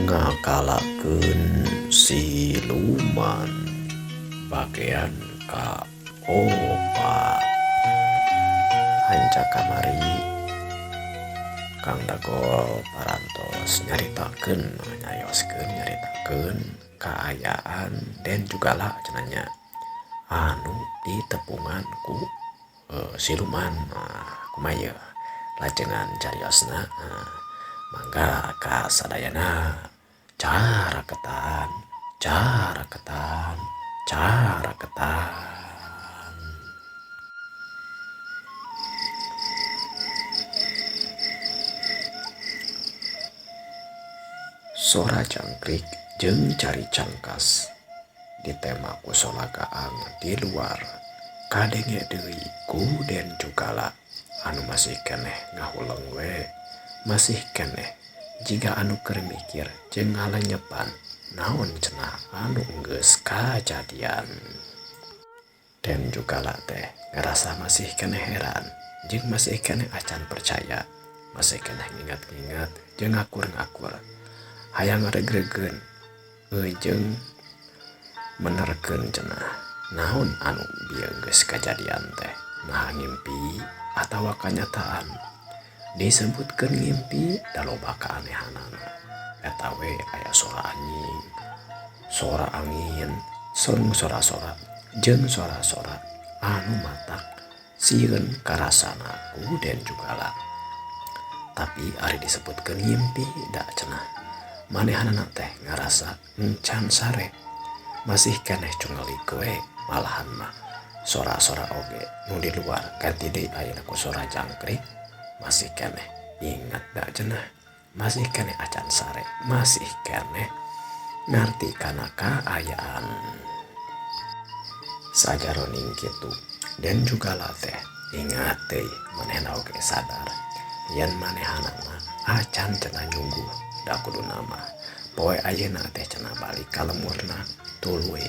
Ngakalakeun siluman bagean kaopat. Hanca kamari Kang Dagol parantos nyaritakeun nyarioskeun nyaritakeun kaayaan Den Jugala cenah nya anu ditepungan ku siluman. Nah, kumaha ieu lajengan cariosna? Mangga ka sadayana caraketan caraketan caraketan. Sora jangkrik jeung cari cangkas ditema ku solagaang di luar kadenge deui ku Den Jugala anu masih keneh ngahuleng we masih keneh jiga anu keur mikir jeung ngalenyepan naon cenah anu geus kajadian. Den Jugala teh ngarasa masih keneh heran jeung masih keneh acan percaya masih keneh nginget-nginget jeung ngakur-ngakur hayang ngaregregeun jeung menerkeun cenah naon anu bieu geus kajadian teh nah ngimpi atawa kanyataan. Disebutkeun ngimpi da loba kaanehanana eta we aya sora anjing, sora angin, sareng sora-sora jeung sora-sora anu matak sieun karasana ku Den Jugala. Tapi ari disebutkeun ngimpi da cenah manehanana teh ngarasa encan sare masih keneh cungelik we malahan mah sora-sora oge nu di luar ganti deui ayeuna ku sora jangkrik masih keneh ingat da cenah masih keneh acan sare masih keneh ngarti kana kaayaan. Sajaroning kitu Den Jugala teh ingat deui manehna oge sadar yen manehanana acan cenah nyungguh da kuduna mah poe ayeuna teh cenah balik ka lemurna tuluy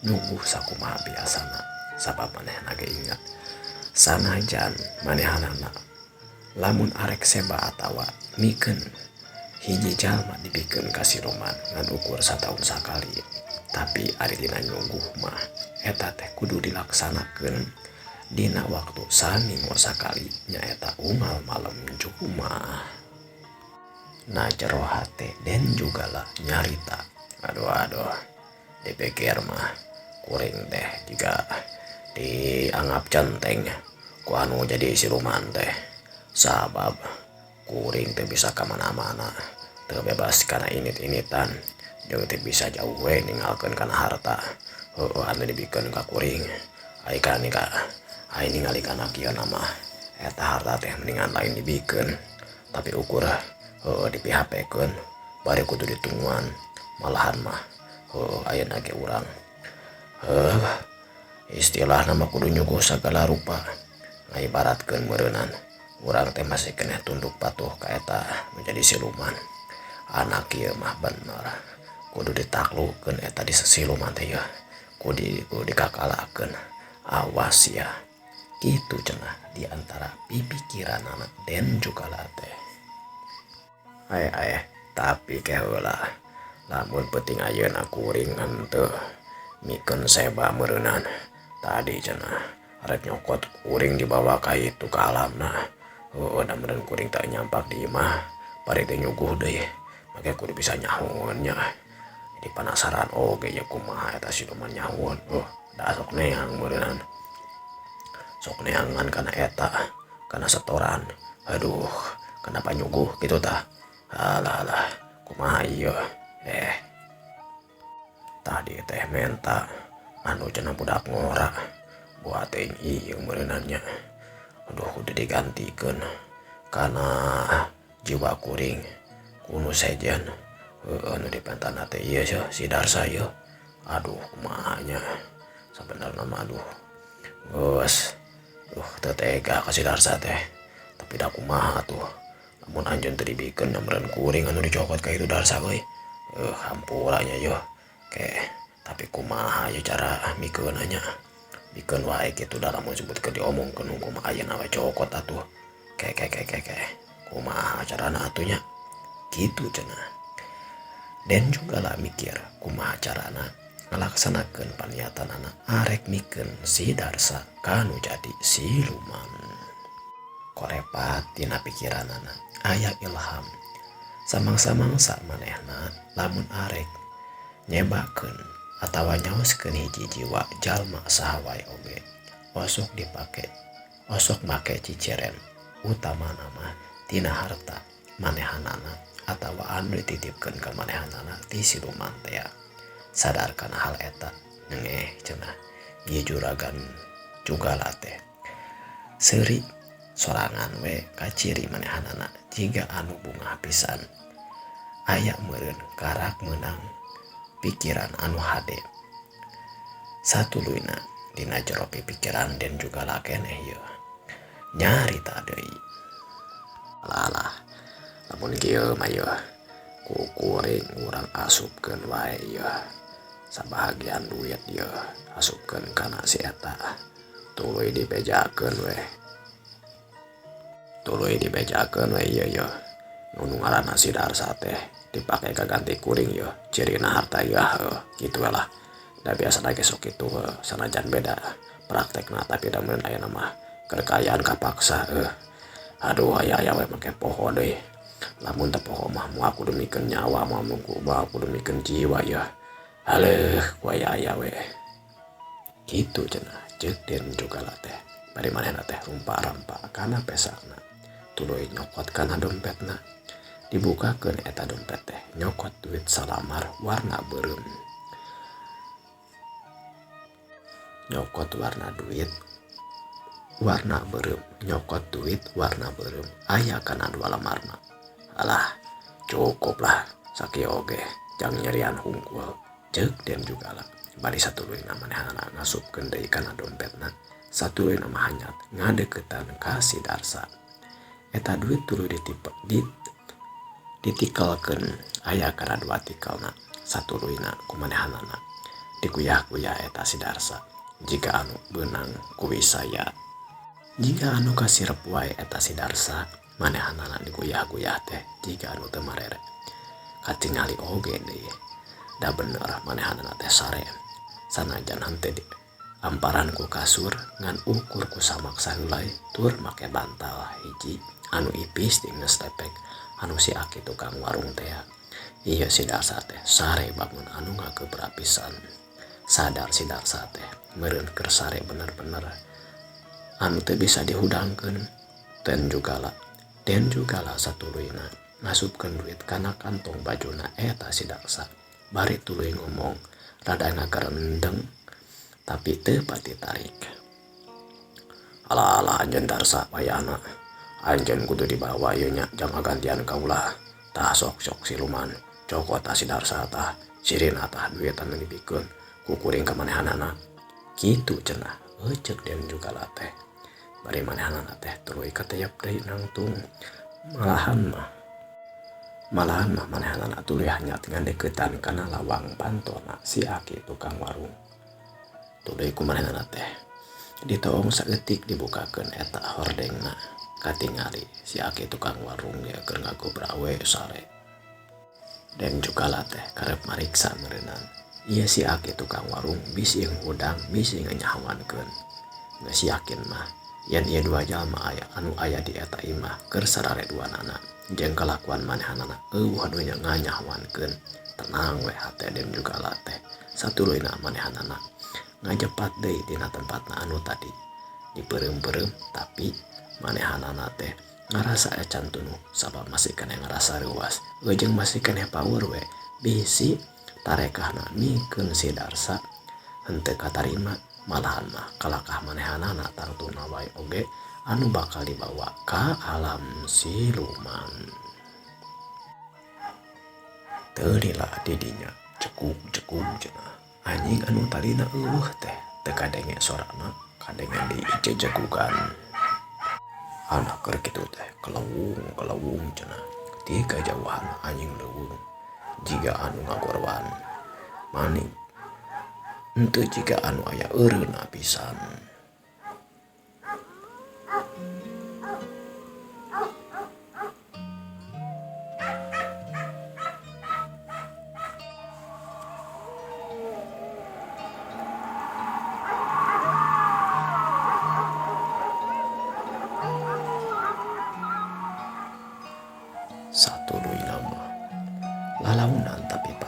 nyuguh sakumaha biasana sabab manehna ge ingat sanajan manehanana lamun arek seba atawa mikeun hiji jalma dibikeun ka siluman ngan ukur sataun sakali tapi ari dina nyuguh mah eta teh kudu dilaksanakeun dina waktu saminggu sakali nyaeta unggal malam Jumat. Nah jero hate Den Jugala nyarita aduh aduh dipikir mah kuring teh jiga dianggap centeng ku anu jadi siluman teh sabab kuring teh bisa kamana-mana teu bebas kana init-initan jeung teu bisa jauh we ninggalkeun kana harta heueuh anu dibikeun ka kuring. Ai ka nika ai ningali kana kieu mah eta harta teh mendingan lain dibikeun tapi ukur heueuh dipihapekeun bari kudu ditungguan malahan mah heueuh ayeuna ge urang heuh istilahna mah kudu nyuguh sagala rupa ngaibaratkeun meureunnan urang teh masih keneh tunduk patuh ka eta menjadi siluman. Anak ieu mah bener kudu ditaklukeun eta di siluman teh yeuh kudu dikakalakeun awas ya kitu cenah di antara pipikiranana Den Jugala teh. Ae ae tapi ke heula lamun penting ayeuna kuring henteu mikeun seba meureunnan tadi cenah arek nyokot kuring dibawa ka itu ka alamna heueuh da meureun kuring teh nyampak di imah bari teh nyuguh deui make kudu bisa nyahoeun nya. Jadi penasaran oge ye kumaha eta siluman nyahoeun da sok neang meureunnan sok neangan kana eta kana setoran aduh kenapa nyuguh kitu tah alah alah kumaha ieu tadi teh menta anu cenah budak ngora buat teuing ieu meureunnan nya aduh kudu digantikeun kana jiwa kuring kuno sejen heueuh nu dipentana teh ieu si Darsa ieu aduh kumaha nya sabenerna mah aduh geus teu tega ka si Darsa teh tapi da kumaha tuh lamun anjeun teu dibikeun meureun kuring anu dicokot ka itu Darsa euy hampura nya yeuh ke tapi kumaha ieu cara mikeunna nya bikeun wae kitu da lamun sebutkeun diomongkeun kumaha ayeuna we cokot atuh ke ke ke ke ke kumaha carana atuh nya kitu cenah. Den Jugala mikir kumaha carana ngalaksanakeun paniatanana arek mikeun si Darsa ka nu jadi siluman. Korepat dina pikiranana aya ilham samangsa-mangsa manehna lamun arek nyebakeun atawa nyaoskeun hiji jiwa jalma saha wae oge osok dipake osok make ciceren utamana mah tina harta manehanana atawa anu dititipkeun ka manehanana ti siluman tea. Sadar kana hal eta nengeh cenah ieu juragan Jugala teh seuri sorangan we kaciri manehanana jiga anu bungah pisan aya meureun karak meunang pikiran anu hade. Satuluyna dina jero pipikiran Den Jugala keneh yeuh nyarita deui. Alah lamun kieu mah yeuh ku kuring urang asupkeun wae yeuh sabahagian duit yeuh asupkeun kana si eta tuluy dibejakeun we tuluy dibejakeun we ieu yeuh nu ngaranna si Darsa teh dipake kaganti kuring yeuh cirina harta yeuh heuh kitu we lah da biasana ge sok kitu heuh sanajan beda praktekna tapi da meureun ayeuna mah keur kaayaan kapaksa heuh aduh aya-aya we make poho deui lamun teu poho mah moal kudu mikeun nyawa moal kudu mikeun jiwa yeuh aleuh ku aya-aya we kitu cenah ceuk Den Jugala teh bari manehna teh rumpa-rampa kana pesakna tuluy nyokot kana dompetna dibukakeun eta dompet teh nyokot duit salamar warna beureum nyokot warna duit warna beureum nyokot duit warna beureum aya kana dua lamarna alah cukup lah sakieu oge jang nyerian hungkul ceuk Den Jugala bari satuluyna manehna ngasupkeun deui kana dompetna satuluyna mah hanyat ngadeuketan ka si Darsa eta duit tuluy ditikelkeun aya kana dua tikelna satuluyna ku manehanana dikuyah-kuyah eta si Darsa jiga anu beunang ku wisaya jiga anu kasirep wae eta si Darsa manehanana dikuyah-kuyah teh jiga anu teu marere katingali oge deui da bener manehanana teh sare sanajan henteu amparan ku kasur ngan ukur ku samak saheulai tur make bantal hiji anu ipis ti geus lepek anu si aki tukang warung teh ieu si Darsa teh sare bangun anu ngagebra pisan sadar si Darsa teh meureun keur sare bener-bener anu teu bisa dihudangkeun Den Jugala satuluyna ngasupkeun duit kana kantong bajuna eta si Darsa bari tuluy ngomong rada ngagarendeng tapi teu pati tarik. Alah-alah anjeun Darsa wayahna anjeun kudu dibawa ieu nya jang ngagantian kaula tah sok-sok siluman cokot tah si Darsa tah cirina tah duit anu dibikeun ku kuring ka manehanana kitu cenah eceuk Den Jugala teh bari manehanana teh tuluy kateyep deui nangtung malahan mah manehanana tuluy hanyat ngadeuketan kana lawang pantona si aki tukang warung tuluy ku manehanana teh ditoong saeutik dibukakeun eta hordengna katingali si aki tukang warung ge keur ngagobra we sare. Den Jugala teh karep mariksa meureunan ieu si aki tukang warung bisi hudang bisi nganyahoankeun geus yakin mah yen ieu dua jalma aya anu aya di eta imah keur sarare duanana jeung kalakuan manehanana eueuh anu nganyahoankeun tenang we hate Den Jugala teh satuluyna manehanana ngajepat deui dina tempatna anu tadi dipeureum-peureum tapi manehanana teh ngarasa ecan tunuh sabab masih keneh ngarasa reuas jeung masih keneh paur we bisi tarekahna mikeun si Darsa henteu katarima malahan mah kalakah manehanana tangtuna wae oge anu bakal dibawa ka alam siluman. Teu lila di dinya cekug-cekug cenah anjing anu tadina eueuh teh teu kadenge sorana kadenge deui jejekugan anak keur kitu teh kelewung-kelewung cenah ti kajauhan anjing leuweung jiga anu ngagorwan maning henteu jiga anu aya eureunna pisan.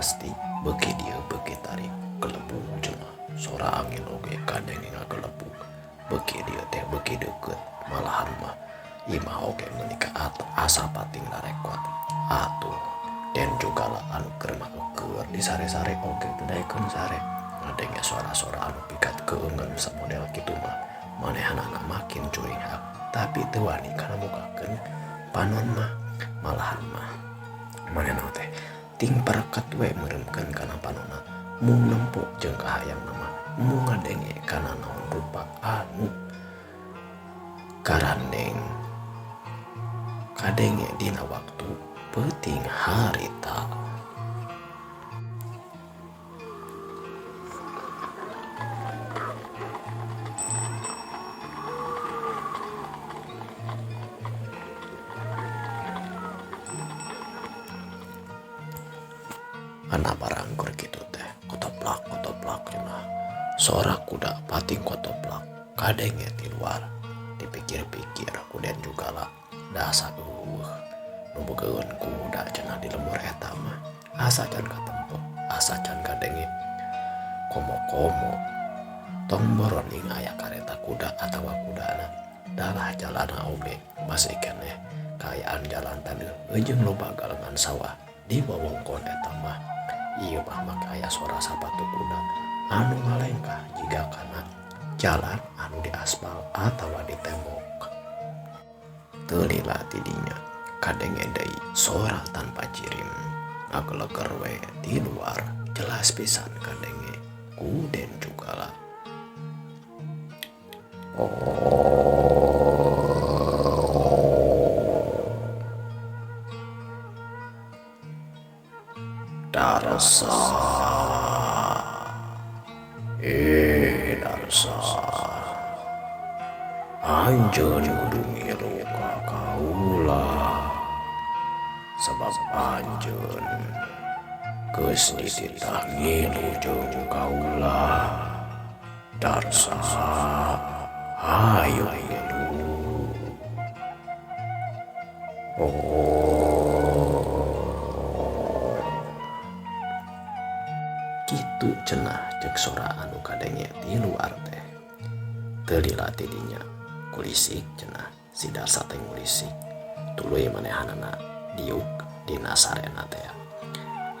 Pasti beuki dieu beuki tarik gelebug cenah sora angin oge kadenge ngagelebug beuki dieu teh beuki deukeut malahan mah imah oge meuni ka asa pating larekot atuh den jugala anu keur mah keur disare-sare oge teu daekeun sare ngadenge sora-sora anu pikat keungeun samodel kitu mah manehanana makin curinghak tapi teu wani kana mukakeun panon mah malahan mah manehna teh ting parekat we meureumkeun kana panonna mung nempo jeung kahayangna mah mung ngadenge kana naon rupa anu karandeng kadenge dina waktu peuting harita. Ana barang keur kitu teh kotoplak kotoplak cenah sora kuda pating kotoplak kadenge ti luar dipikir-pikir ku Den Jugala dasa eueuh nu begeun kuda cenah di lembur eta mah asa can katempo asa can kadenge komo-komo tong boroning aya kareta kuda atawa kudana dalah jalana oge masih keneh kaayaan jalan taneuh jeung loba galengan sawah di wewengkon eta mah ieu mah make aya sora sapatu kuda anu ngalengkah jiga kana jalan anu diaspal atawa ditembok. Teu lila ti dinya kadenge deui sora tanpa cirim ngageleger we ti luar jelas pisan kadenge ku Den Jugala. Darsa, Darsa, anjeun kudu ngilu ka kaula sabab anjeun geus dititah ngilu jeung kaula. Darsa, hayu ngilu. Kitu cenah ceuk sora anu kadenge ti luar teh. Teu lila ti dinya kulisik cenah si Darsa teh ngulisik tuluy manehanana diuk dina sarena teh.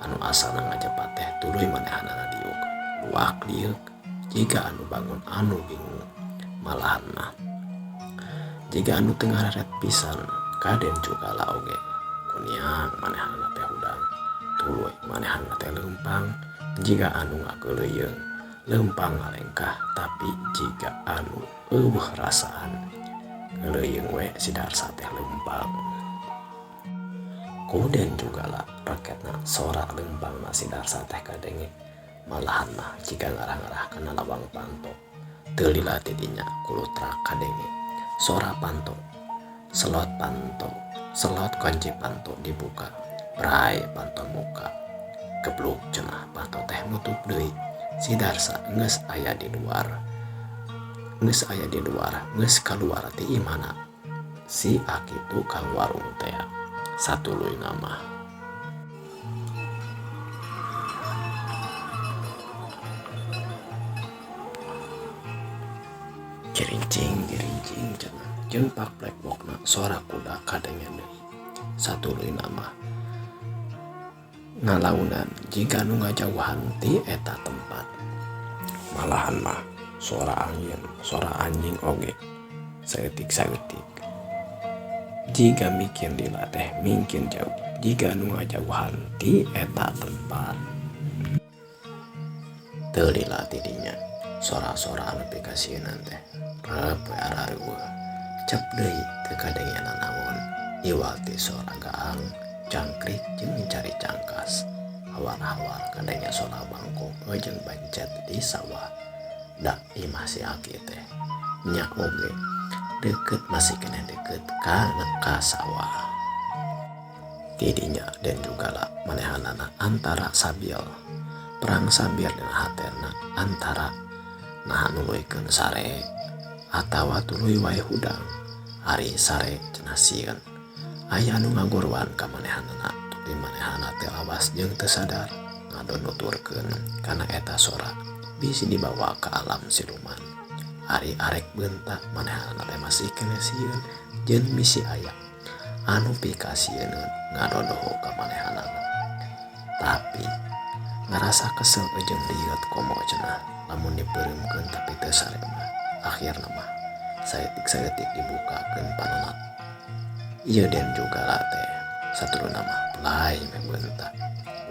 Anu asalna ngajepat teh tuluy manehanana diuk luak lieuk jiga anu bangun anu bingung malahan mah jiga anu teu ngareret pisan kaden Jugala oge kuniang manehanana teh hudang tuluy manehanana teh leumpang jiga anu ngakeuleuyeung leumpang ngalengkah tapi jiga anu eueuh rasaan keuleuyeung we si Darsa teh leumpang. Ku Den Jugala reketna sora leumpangna si Darsa teh kadenge malahan mah jiga ngarah-ngarah kana lawang panto. Teu lila ti dinya kulutrak kadenge sora panto selot panto selot kunci panto dibuka brai panto muka gebluk cenah panto teh nutup deui. Si Darsa geus aya di luar geus aya di luar geus kaluar ti imahna si aki tukang warung teh satuluyna mah. Girincing girincing cenah jeung pakplekbokna sora kuda kadenge deui satuluyna mah ngalaunan jiga nu ngajauhan ti eta tempat. Malahan mah sora angin sora anjing oge saeutik-saeutik jiga mikir lila teh mingkin jauh jiga nu ngajauhan ti eta tempat. Teu lila ti dinya sora-sora anu pikasieunan teh reup we arareueuh cep deui teu kadenge nanaon iwal ti sora gaang jangkrik jeung cari cangkas hawar-hawar kadenge sora bangkong jeung bancet di sawah. Da imah si aki teh nya oge deukeut masih keneh deukeut kana ka sawah. Ti dinya Den Jugala manehanana antara sabil perang sabil dina hatena antara naha nuluykeun sare atawa tuluy wae hudang. Ari sare cenah sieun aya anu ngaguruan ka manehanana tapi manehana teh awas jeung teu sadar Ngadonuturkeun kana eta sora bisi dibawa ka alam siluman. Ari arek beunta manehanana teh masih keneh sieun jeung bisi aya anu pikasieun ngadodoho ka manehanana. Tapi ngarasa kesel jeung rieut komo cenah lamun dipeureumkeun tapi teu sare mah. Akhirna mah saeutik-saeutik dibukakeun panona. Ieu Den Jugala teh satuluna mah pelai we beunta.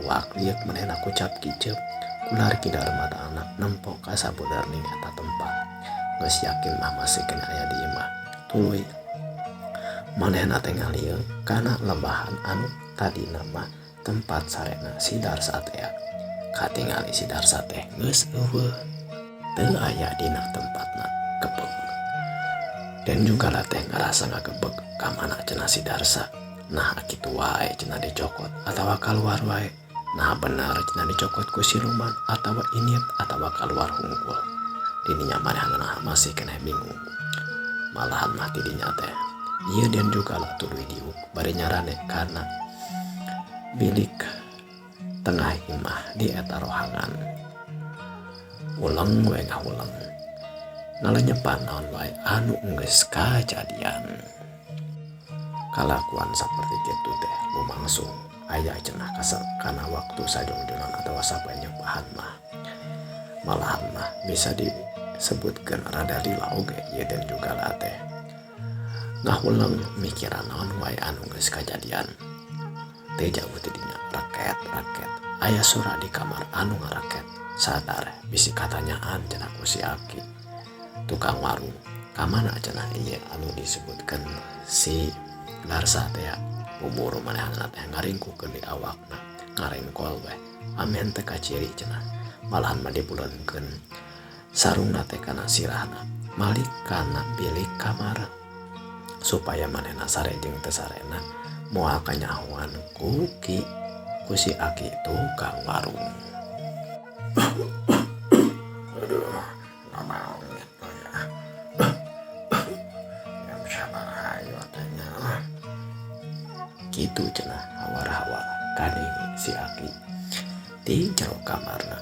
Uak lieuk manehna kucap kiceup kular kidar mataana nempo ka sabudeurning eta tempat. Geus yakin mah masih keneh aya di imah. Tuluy manehna teh ngalieung kana lembahan anu tadina mah tempat sarena si Darsa teh. Katingali si Darsa teh geus eueuh teu aya dina tempatna kepeg. Den Jugala teh ngarasa ngagebeg ka mana cenah si Darsa. Nah kitu wae cenah dicokot atawa kaluar wae. Nah bener cenah dicokot ku siluman atawa init atawa kaluar hungkul. Dininya manehna masih keneh bingung. Malahan mah tidinya teh ieu Den Jugala tuluy diuk bari nyarane kana bilik tengah imah di eta rohangan. Uleng we ngahuleng. Ngalenyepan naon wae anu geus kajadian. Kalakuan saperti kitu teh lumangsung aya cenah kana waktu sajongjonan atawa sapanyepahan mah. Malahan mah bisa disebutkeun rada lila oge ieu Den Jugala teh. Ngahuleng mikiran naon wae anu geus kajadian. Teu jauh ti dinya raket-raket aya sora di kamar anu ngaraket. Sadar bisi katanyaan cenah ku si aki tukang warung. Ka mana cenah ieu anu disebutkeun si Darsa teh buburu manehna teh ngaringkukeun di awakna ngarengkol we ameh teu kaciri cenah. Malahan mah dibuleunkeun sarungna teh kana sirahna malik kana bilik kamar supaya manehna sare jeung teu sarena moal kanyahoan ku ki ku si aki tukang warung. Aduh, nggak mau gitu ya. Yang sabar ayo tanya. Kitu cenah hawar-hawar kadenge si aki di jero kamarna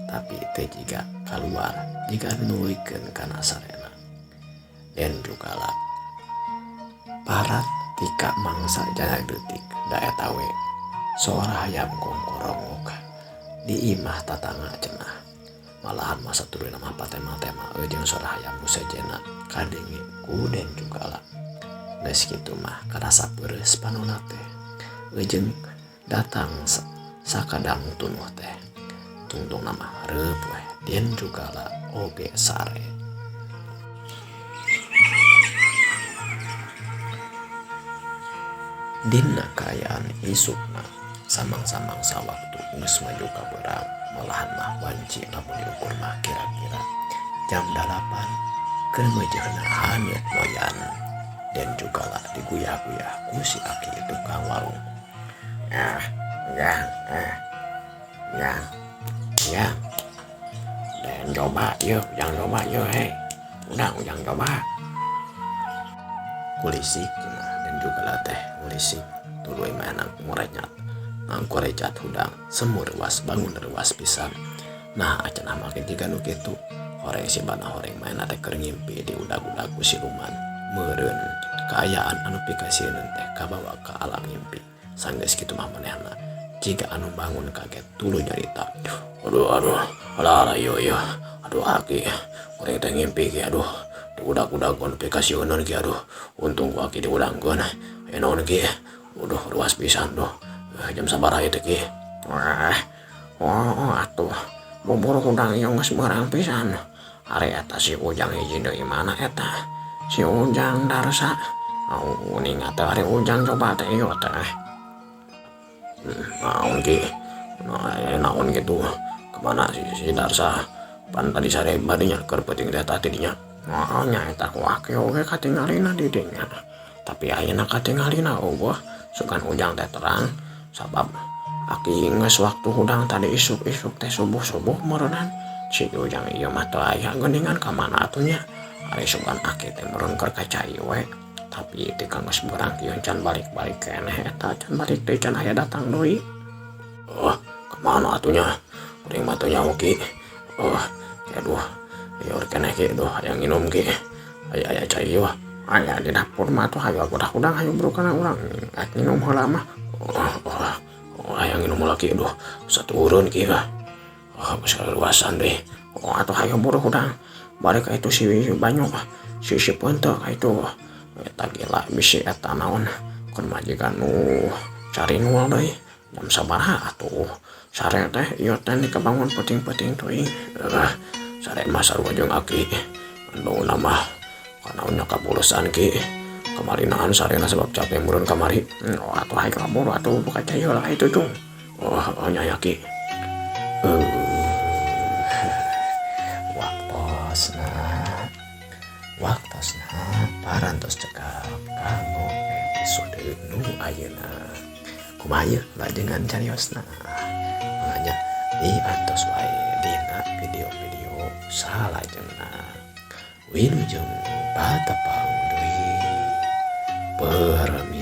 tapi teu jiga kaluar jiga nuluykeun kana sarena. Den Jugala parat tika mangsa jana detik da eta we sora hayam kongkorongok di imah tatangga cenah. Malahan masa tuluy mah patema-tema jeung sora hayam nu sejenna kadenge ku Den Jugala. Geus kitu mah karasa peureus panona teh jeung datang sakadang tunuh teh. Tungtungna mah reup we Den Jugala oge sare. Dina kaayaan isukna samang-samang sawaktu geus maju ka beurang malahan mah wanci lamun diukur mah kira-kira jam 8 keur meujeuhna haneut moyan. Den Jugala diguyah-guyah ku si aki tukang warung. Ya, ya, ya. Den coba yuk, jangan coba yuk, hei. Udah, jangan coba. Kulisik cenah Den Jugala teh ngulisik tuluy mah ngurenyat. Ngangkorecat hudang semu reuas bangun reuas pisan. Nah cenah make jiga nu kitu. Horeng sibana horeng manehna teh keur ngimpi di udag-udag ku siluman. Meureun kaayaan anu pikasieun teh kabawa ka alam ngimpi. Sanggeus kitu mah manehna jiga anu bangun kaget tuluy nyarita. Aduh aduh alah alah ieu ieu. Aduh aki kuring teh ngimpi ki aduh diudag-udag ku pikasieun ki aduh untung ku aki diudangkeun. Aya naon ki? Aduh ruas pisan duh. Jam sabaraha ieu teh ki? Wah, oh atuh bubur hudang ieu geus beurang pisan. Ari eta si Ujang hiji deui mana eta? Si Ujang Darsa. Au uninga teh ari Ujang coba teh ieu teh. Naon ki? Nah, naon kitu? Kemana si Darsa? Pan tadi sare badinya keur peuting teh tah tidinya. Oh, nya eta ku aki oge katingalina di dinya. Tapi ayeuna katingalina eueuh, sugan Ujang teh terang sabab aki geus waktu hudang tadi isuk-isuk teh subuh-subuh meureunnan. Si Ujang ieu mah teu aya geuningan ka mana atuh nya. Ari sugan aki teh meureun keur ka cai we. Tapi teh ka geus beurang kieu can balik-balik keneh eta can balik deui can aya datang deui. Oh, Kemana atuh nya? Kuring mah teu nyaho ki. Oh, aduh. Lieur keneh ki duh hayang nginum ki. Aya aya cai ieu. Aya di dapur mah atuh hayu hudang hayu buru kana urang rek nginum heula mah. Oh, oh, oh hayang nginum heula ki duh. Satureun ki ah. Oh, geus kaluasan deui. Oh, atuh hayu buru hudang. Bari ka itu si banyu si si peunteuk ka itu. Eta gila bisi eta naon kun majikan nu cari nul deui. Jam sabaraha atuh. Sare teh ieu teh dikabangun peuting-peuting teuing. Sare mah sarua jeung aki. Ngan mah kanaon nya kabulesan ki. Kamarinaan sarena sebab capek meureun kamari. Oh, atuh hayu buru atuh buka cai heula ka itu cung. Oh, oh nya ya ki. Waktosna waktosna parantos cekap kanggo episode nu ayeuna. Kumaha ieu lajengan cariosna? Manganya diantos wae dina video-video salajengna. Wilujeng patepang deui. Permisi.